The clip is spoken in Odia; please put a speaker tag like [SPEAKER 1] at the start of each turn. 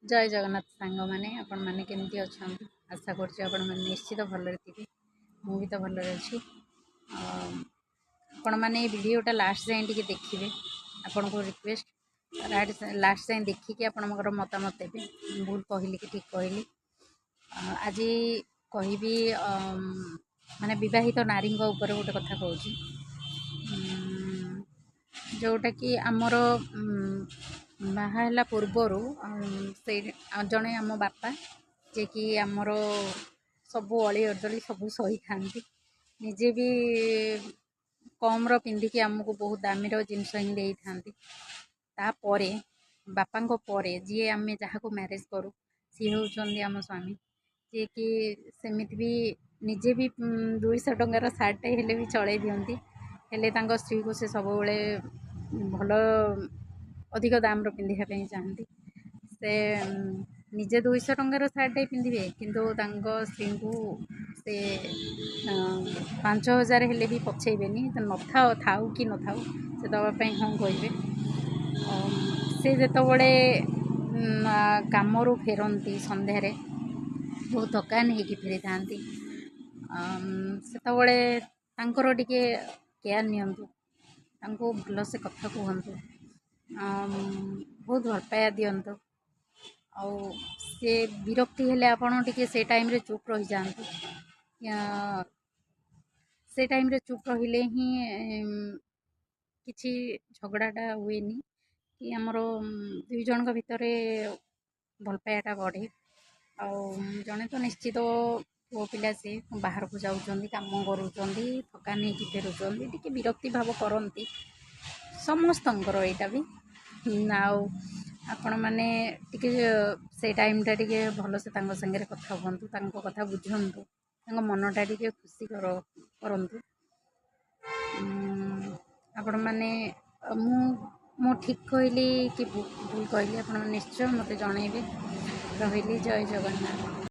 [SPEAKER 1] ଜୟ ଜଗନ୍ନାଥ ସାଙ୍ଗମାନେ, ଆପଣମାନେ କେମିତି ଅଛନ୍ତି? ଆଶା କରୁଛି ଆପଣମାନେ ନିଶ୍ଚିତ ଭଲରେ ଥିବେ। ମୁଁ ବି ତ ଭଲରେ ଅଛି। ଆପଣମାନେ ଏଇ ଭିଡ଼ିଓଟା ଲାଷ୍ଟ ଯାଏଁ ଟିକେ ଦେଖିବେ, ଆପଣଙ୍କୁ ରିକ୍ୱେଷ୍ଟ। ଲାଷ୍ଟ ଯାଏଁ ଦେଖିକି ଆପଣଙ୍କର ମତାମତ ଦେବେ, ଭୁଲ କହିଲି କି ଠିକ୍ କହିଲି। ଆଜି କହିବି ମାନେ ବିବାହିତ ନାରୀଙ୍କ ଉପରେ ଗୋଟେ କଥା କହୁଛି, ଯେଉଁଟାକି ଆମର ବାହା ହେଲା ପୂର୍ବରୁ ସେଇ ଜଣେ ଆମ ବାପା, ଯିଏକି ଆମର ସବୁ ଅଳି ଅର୍ଦ୍ଦଳି ସବୁ ସହିଥାନ୍ତି, ନିଜେ ବି କମ୍ର ପିନ୍ଧିକି ଆମକୁ ବହୁତ ଦାମିର ଜିନିଷ ହିଁ ଦେଇଥାନ୍ତି। ତାପରେ ବାପାଙ୍କ ପରେ ଯିଏ ଆମେ ଯାହାକୁ ମ୍ୟାରେଜ୍ କରୁ, ସିଏ ହେଉଛନ୍ତି ଆମ ସ୍ୱାମୀ, ଯିଏକି ସେମିତି ବି ନିଜେ ବି 200 ଟଙ୍କାର ସାର୍ଟଟେ ହେଲେ ବି ଚଳେଇ ଦିଅନ୍ତି, ହେଲେ ତାଙ୍କ ସ୍ତ୍ରୀକୁ ସେ ସବୁବେଳେ ଭଲ ଅଧିକ ଦାମର ପିନ୍ଧିବା ପାଇଁ ଚାହାନ୍ତି। ସେ ନିଜେ 200 ଟଙ୍କାର ସାର୍ଟଟେ ପିନ୍ଧିବେ, କିନ୍ତୁ ତାଙ୍କ ସ୍ତ୍ରୀଙ୍କୁ ସେ 5000 ହେଲେ ବି ପଛେଇବେନି। ନଥାଉ ଥାଉ କି ନଥାଉ, ସେ ଦେବା ପାଇଁ ହଁ କହିବେ। ସେ ଯେତେବେଳେ କାମରୁ ଫେରନ୍ତି ସନ୍ଧ୍ୟାରେ, ବହୁତ ଥକାନ ହେଇକି ଫେରିଥାନ୍ତି, ସେତେବେଳେ ତାଙ୍କର ଟିକେ କେୟାର ନିଅନ୍ତୁ, ତାଙ୍କୁ ଭଲସେ କଥା କୁହନ୍ତୁ, ବହୁତ ଭଲ ପାଇବା ଦିଅନ୍ତୁ। ଆଉ ସେ ବିରକ୍ତି ହେଲେ ଆପଣ ଟିକେ ସେ ଟାଇମ୍ରେ ଚୁପ୍ ରହିଯାଆନ୍ତୁ। ସେ ଟାଇମ୍ରେ ଚୁପ୍ ରହିଲେ ହିଁ କିଛି ଝଗଡ଼ାଟା ହୁଏନି କି ଆମର ଦୁଇ ଜଣଙ୍କ ଭିତରେ ଭଲ ପାଇବାଟା ବଢ଼େ। ଆଉ ଜଣେ ତ ନିଶ୍ଚିତ ପୁଅ ପିଲା, ସେ ବାହାରକୁ ଯାଉଛନ୍ତି, କାମ କରୁଛନ୍ତି, ଥକାନ ହେଇକି ଫେରୁଛନ୍ତି, ଟିକେ ବିରକ୍ତି ଭାବ କରନ୍ତି ସମସ୍ତଙ୍କର ଏଇଟା ବି। ଆଉ ଆପଣମାନେ ଟିକେ ସେ ଟାଇମ୍ଟା ଟିକେ ଭଲସେ ତାଙ୍କ ସାଙ୍ଗରେ କଥା ହୁଅନ୍ତୁ, ତାଙ୍କ କଥା ବୁଝନ୍ତୁ, ତାଙ୍କ ମନଟା ଟିକେ ଖୁସି କରନ୍ତୁ। ଆପଣମାନେ ମୁଁ ଠିକ୍ କହିଲି କି ଭୁଲ କହିଲି, ଆପଣ ନିଶ୍ଚୟ ମୋତେ ଜଣାଇବେ। ରହିଲି, ଜୟ ଜଗନ୍ନାଥ।